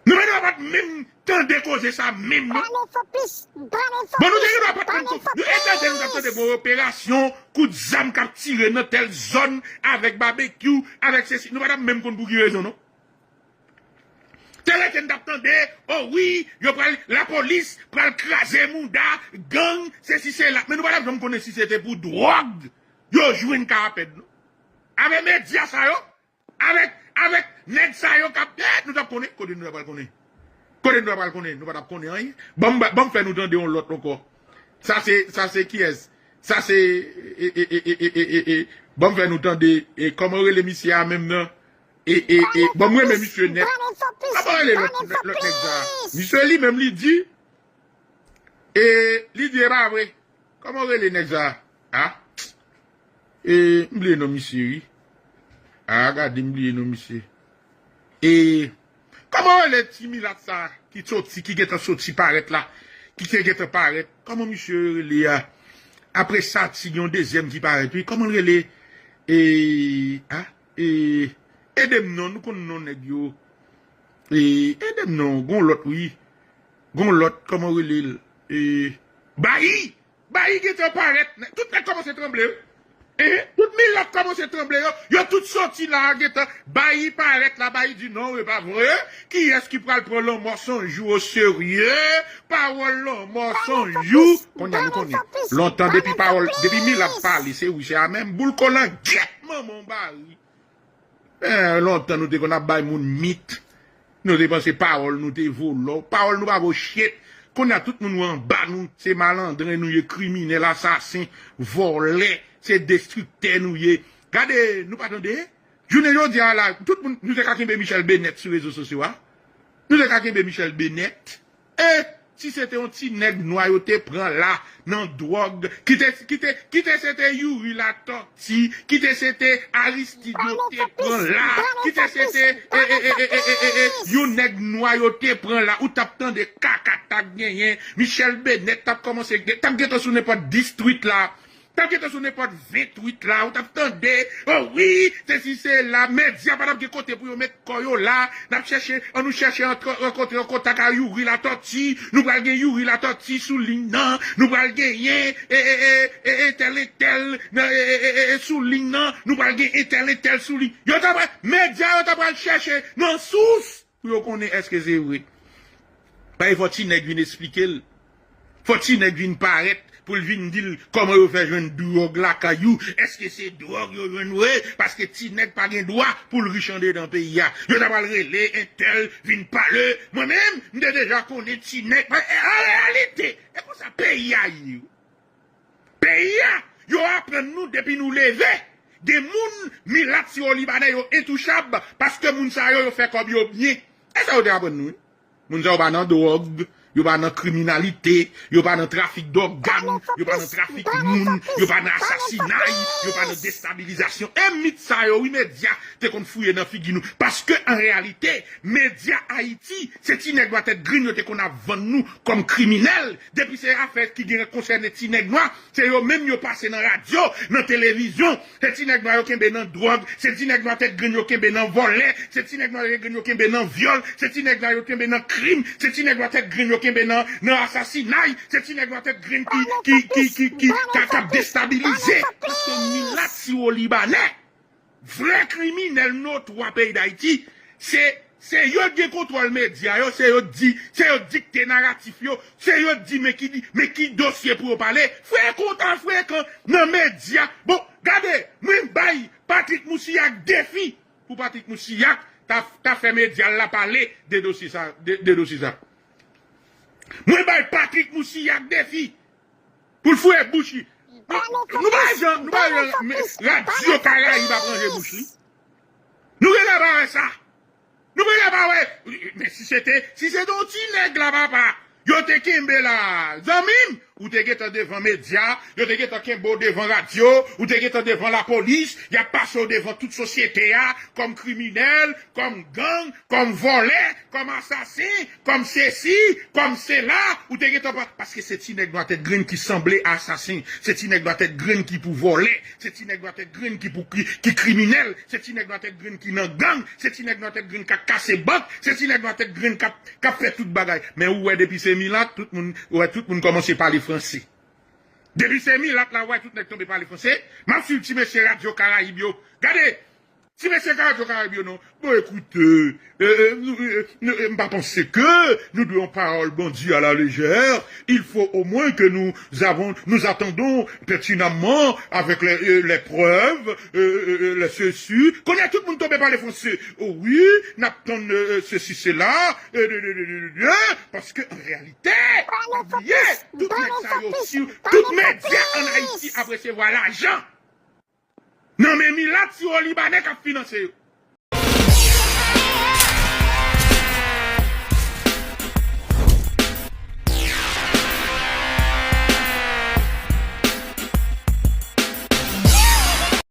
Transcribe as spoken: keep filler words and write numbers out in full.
Nou menm nou pa t menm tande koze sa menm, non. Bon, nou te gen dwa pa t konn ko-, nou e tande, nou t ap tande gon operasyon, kout zam k ap tire nan tèl zòn, avèk babekyou, avèk sesi. Nou pa t ap menm konn pou ki rezon, non. Te rete n t ap tande, o wi, yo pral, lapolis pral kraze mouda gang, sesi sela. Men nou pa t ap janm konnen si se te pou dwòg yo jwenn K A P E D, non. Avèk medya sa yo, avèk, avèk nèg sa yo k ap, eh, nou t ap konnen, kote nou t ap pral konnen? Kote nou t ap pral konnen? Nou pa t ap konnen anyen. Ban m ba-, ban m fè nou tande yon lòt ankò. Sa se, sa se kiyès? Sa se, e, e, ban m fè nou tande, e, kòman rele misye a menm nan? E, e, e, bon, mwen renmen misye nèt. Kòman rele lòt, lòt, lòt nèg sa? Misye li menm li di, e, li di e pa vre. Kòman rele nèg sa? A? E, m bliye non misye, wi. A, gade, m bliye non misye. E, kòman rele ti milat sa ki soti, ki gentan soti parèt la? Ki te gentan parèt? Kòman misye rele a? Apre sa, ti gen yon dezyèm ki parèt, wi. Kòman l rele? E, a? E, ede m non, nou konn non nèg yo. E, ede m non, gon lòt, wi. Gon lòt, kòman rele l? E, Bayi! Bayi gentan parèt. Tout nèg kòmanse tranble, wi. Ehe, tout milat kòmanse tranble, yo. Yo tout soti la, gentan. Bayi parèt la, Bayi di non, e pa vre. Kiyès ki pral pran lanmò san jou o serye? Pawòl lanmò san jou. Kounye a nou konnen. Lontan depi pawòl, depi milat pale, se wi, se a menm. Boul kolangyèt manman w Bayi. Eh, lontan nou te konn ap bay moun mit. Nou te panse pawòl nou te vo lò. Pawòl nou pa vo shit. Kounye a tout moun ou anba nou, se malandren nou ye, kriminèl, asasen, vòlè, se destriktè nou ye. Gade, nou pa tande? Jounen jodi a la, tout moun, nou te ka kenbe Michèl Benèt sou rezo sosyo a. Nou te ka kenbe Michèl Benèt. E si se te yon ti nèg nwa yo te pran la nan dwòg, ki te, ki te, ki te se te Youri Latòti, ki te se te Aristide yo te pran la, ki te se te, e, e, e, e, e, e, e, yon nèg nwa yo te pran la, ou t ap tande kaka t ap genyen, Michèl Benèt t ap kòmanse, t ap gentan sou nenpòt dis tweet la. T ap gentan sou nenpòt ven tweet la, ou t ap tande, o wi, sesi sela, medya pa t ap gen kote pou yo met kò yo la, n ap chèche, ann nou chèche antre, rankontre an kontak a Youri Latòti, nou pral gen Youri Latòti sou liy nan, nou pral genyen, e, e, e, e, entèl, entèl, nan, e, e, e, e, e, sou liy nan, nou pral gen entèl, entèl sou liy. Yo t ap, medya yo t ap al chèche nan sous. Pou yo konnen èske se vre. Paske fò ti nèg vin esplike l. Fò ti nèg vin parèt pou l vin di l kòman yo fè jwenn dwòg lakay ou. Èske se dwòg yo jwenn vre? Paske ti nèg pa gen dwa pou l rich andedan peyi a. Yo ta pral rele entèl vin pale. Mwen menm, m te deja konnen ti nèg. An reyalite, e konsa peyi a ye. Peyi a, yo aprann nou depi nou leve. Gen moun, milat, siwo libanè, yo entouchab paske moun sa yo, yo fè kòb yo byen. E sa yo te aprann nou, wi. Moun sa yo pa nan dwòg, yo pa nan kriminalite, yo pa nan trafik dògàn, yo pa nan trafik moun, yo pa nan asasinay, yo pa nan destabilizasyon. E mit sa yo, wi, medya te konn fouye nan figi nou. Paske, an reyalite, medya Ayiti, se ti nèg nwa tèt grenn yo te konn ap vann nou kòm kriminèl. Depi se afè ki gen konsène ti nèg nwa, se yo menm yo pase nan radyo, nan televizyon. Se ti nèg nwa yo kenbe nan dwòg, se ti nèg nwa tèt grenn yo kenbe nan vòlè, se ti nèg nwa tèt grenn yo kenbe nan vyòl, se ti nèg nwa yo kenbe nan krim, se ti nèg nwa tèt grenn yo kenbe nan, nan asasinay, se ti nèg nwa tèt grenn ki, ki, ki, ki, ki, ka, k ap destabilize. Paske milat siwo libanè, vrè kriminèl notwa peyi Dayiti, se, se yo k gen kontwòl medya yo, se yo k di, se yo k dikte naratif yo, se yo k di men ki, men ki dosye pou yo pale. Frekan ta frekan nan medya. Bon, gade, mwen bay Patrick Moussilhac defi pou Patrick Moussilhac ta, ta fè medya l la pale de dosye sa, de, de dosye sa. Mwen bay Patrick Moussilhac defi pou l foure bouch li. Nou, nou pa jan, nou pa jan, men, Radyo Karayib ap ranje bouch li. Nou genlè pa wè sa. Nou genlè pa wè. Men si se te, si se te yon ti nèg la, papa, Yo te kenbe la. Zanmi m, ou te gentan devan medya, yo te gentan kenbe w devan radyo, ou te gentan devan lapolis, y ap pase w devan tout sosyete a, kòm kriminèl, kòm gang, kòm vòlè, kòm asasen, kòm sesi, kòm sela, ou te gentan pa-, paske se ti nèg nwa tèt grenn ki sanble asasen, se ti nèg nwa tèt grenn ki pou vòlè, se ti nèg nwa tèt grenn ki pou ki, ki kriminèl, se ti nèg nwa tèt grenn ki nan gang, se ti nèg nwa tèt grenn k ap kase bank, se ti nèg nwa tèt grenn k ap k ap fè tout bagay. Men ou wè depi se milat, tout moun, ou wè tout moun kòmanse pale franse. Depi se milat la, ou wè tout nèg tonbe pale franse. M ap swiv ti mesye Radyo Karayib yo. Gade, ti mesye Radyo Karayib yo non. Bon, écoutez, euh, euh, nous, euh, nous, euh, m pa panse ke nous devons parole Bondieu à la légère. Il faut au moins que nous avons, nous attendons pertinemment avec les, euh, les preuves, euh, euh, euh, les ceci. Kounye a tout moun tonbe pale franse. Oh oui, n ap tann, euh, euh, ceci, cela, euh, de, de, de, de, de, de, paske an reyalite, pa bliye, tout nèg sa yo, si tout medya an Ayiti ap resevwa lajan nan men milat siro libanè k ap finanse yo.